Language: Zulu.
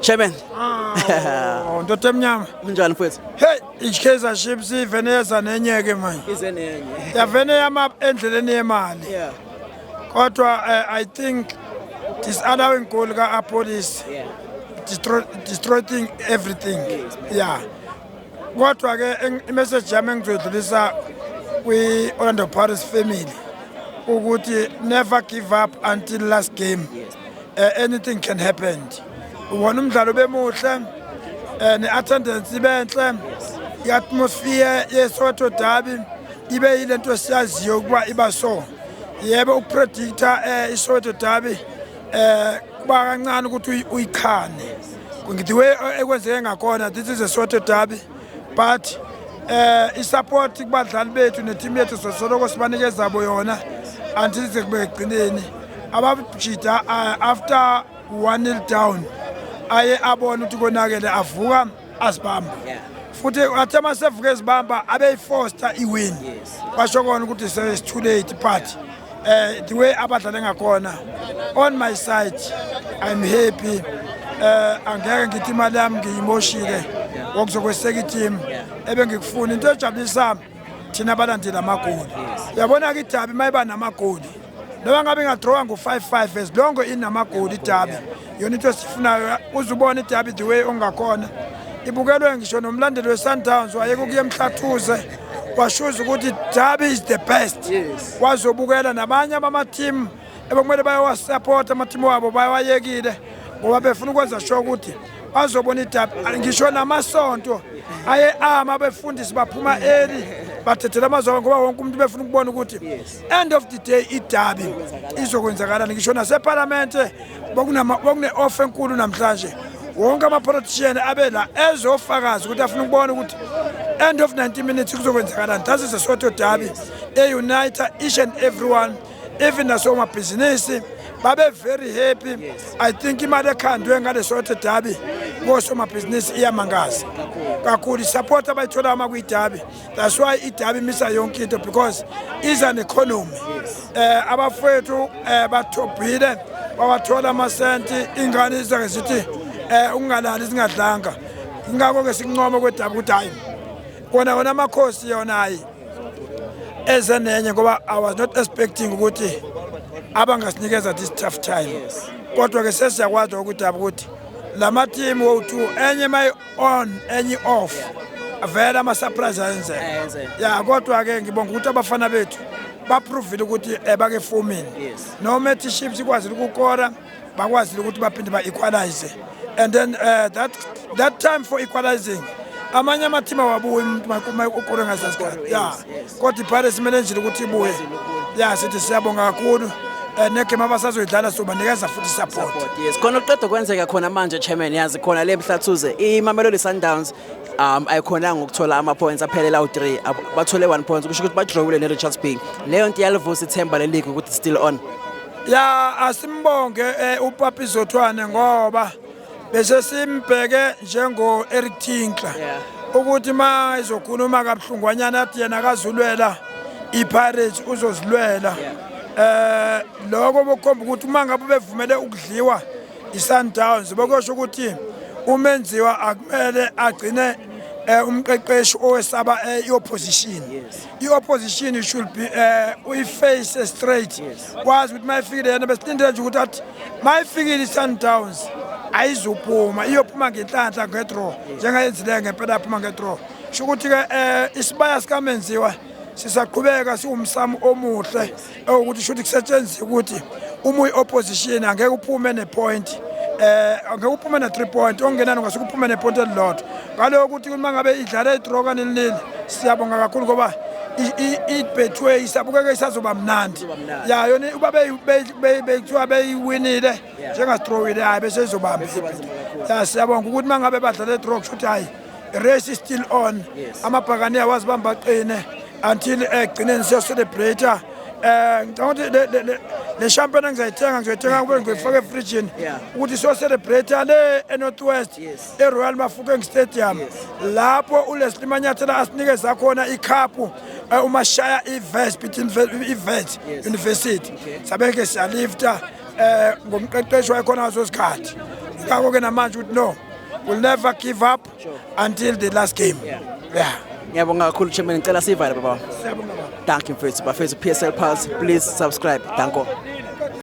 Chairman. Oh, ndoda emnyama. Kunjani, mfowethu? Hey, iKaizer Chiefs ivene yeza nenye ke manje. Ize nenye. Yavene yama endleleni yemali. Kodwa I think disallowing goal ka Appollis destroying everything. Yeah. Kodwa ke imessage yami engizoyidlulisa kwi Orlando Pirates family ukuthi never give up until last game. Anything can happen. Wona umdlalo bemuhle, ne-attendance ibenhle, i-atmosphere yeSoweto derby ibe yilento siyaziyo ukuba iba so. Yebo, ukupredicta iSoweto derby kuba kancane ukuthi uyichane. The way ekwenzeke ngakhona, this is a Soweto derby, but isupport kubadlali bethu neteam yethu sosoloko sibanikeza bo yona until size kube ekugcineni. Abajida after 1-0 down aye abona ukuthi konakele, avuka azibamba. Futhi athe masevuka ezibamba abeyifoster iwin. Basho kona ukuthi it's too late, but the way abadlale ngakhona, on my side I'm happy. Angeke ngithi imali yami ngiyimoshile ngokuzokweseka iteam. Ebengikufuna, into ejabulisa thina abalandeli, amagoli. Uyabona ke, idabi mayiba namagoli, noma ngabe ingadrawa ngo-5-5, as long inamagoli idabi, yona into esifunayo. Uzubona idabi the way ongakhona ibukelwe ngisho nomlandeli we-Sundowns wayeke ukuya eMhlathuze, washuza ukuthi derby is the best. Wazobukela nabanye abama-team ebekumele bayowasupport amathimu wabo bayawayekile ngoba befuna ukwenza sure ukuthi bazobona idabi. Ngisho namasonto aye ama, abefundisi baphuma early, bathethela amazwi ngoba wonke umuntu befuna ukubona ukuthi end of the day idabi izokwenzakalani. Ngisho nasepalamente bekune-off enkulu namhlanje, wonke ama-politician abe la ezofakaza ukuthi afuna ukubona ukuthi end of 90 minutes kuzokwenzakalani. That is a Soweto derby e-unite each and everyone, even nasomabhizinisi babe very happy. I think imali ekhandwe ngale Soweto derby kosomabhizinisi iyamangaza kakhulu, isupport abayithola uma kuyidabi. That's why idabi imisa yonke into, because is an economy. Abafowethu bathobhile, bawathola amasenti, ingane izake zithi ukungalali zingadlanga. Ingakho-ke sikuncoma kwedabi ukuthi hayi, kona wona amakhosi yona hayi eze nenye, ngoba I was not expecting ukuthi abangasinikeza this tough time. Kodwa-ke sesiyakwazi ukuthi ukuthi la team wo-two, enye mayi on, enye off, vele ama-surprise ayenzeka. Ayenzeka. Ya, kodwa-ke ngibonga ukuthi abafana bethu baprovile ukuthi bake formini. Noma ethi Chiefs ikwazile ukukora, bakwazile ukuthi baphinde ba-equalize, and then that time for equalizing, amanye amathim awabuyi umuntu uma ukore ngaleso sikhathi ya. Kodwa iPirates imele nje ukuthi ibuye. Ya, sithi siyabonga kakhulu, negame abasazoyidlala sobanikeza futhi support. Support, yes. Khona uqeda kwenzeka khona manje, chairman, yazi khona le Mhlathuze, iMamelodi Sundowns ayikhonanga ukuthola ama points aphelela u3, bathole 1 point, kusho ukuthi badrawile ne Richards Bay. Leyo nto iyalivusa ithemba le league ukuthi it's still on. Ya, asimbonge uPapi Zothwane, ngoba bese simbheke njengo Eric Tinkler ukuthi ma izokhuluma kabuhlungwanyana athi yena akazulwela iPirates, uzozilwela. Lokho bokukhomba ukuthi uma ngabe bevumele ukudliwa iSundowns, bokosho ukuthi umenziwa akumele agcine umqeqeshi owesaba i-opposition. I-opposition should be uyiface straight, kwazi ukuthi mayifikile yena, besilindele nje ukuthi athi mayifikile i-Sundowns ayizuphuma, iyophuma ngenhlanhla ngedraw, njengayenzileyo ngempela, yaphuma ngedraw. Sho ukuthi-ke isibaya sikamenziwa sisaqhubeka siwumsamo omuhle ewukuthi shuthi kusetshenziswe ukuthi uma uyi-opposition angeke uphume nepoint, angeke uphume ne-3 point, okungenani ungasuke uphume nepoint elilodwa. Ngaloko ukuthi uma ngabe idlala idraw kanilili, siyabonga kakhulu ngoba i-Betway isabukeka isazoba mnandi. Mnandi. Ya, yona uba bekuthiwa beyiwinile njengasidrowile, hayi, bese izobamba. Izoba nzima kakhulu. Ya, siyabonga ukuthi uma ngabe badlala idraw, kusho ukuthi hayi, race is still on. Amabhakani awazibamba aqine until ekugcineni siyo-celebrate. Ngicabanga ukuthi le champagne engizayithenga, ngizoyithenga kube ngizoyifaka efrijini ukuthi siyo-celebrate le e-North West, e-Royal Bafokeng Stadium, lapho uLesley Manyathela asinikeza khona ikhaphu uma shaya i-Wits between i-Wits University. Sabeke siyalifta ngomqeqeshi wayekhona ngaso sikhathi. Ngakho ke namanje ukuthi no, we'll never give up until the last game. Yeah. Ngiyabonga kakhulu, chairman. Ngicela sivale, baba. Siyabonga, baba. Thank you, mfethu. Bafethu, PSL Pulse, please subscribe. Danko.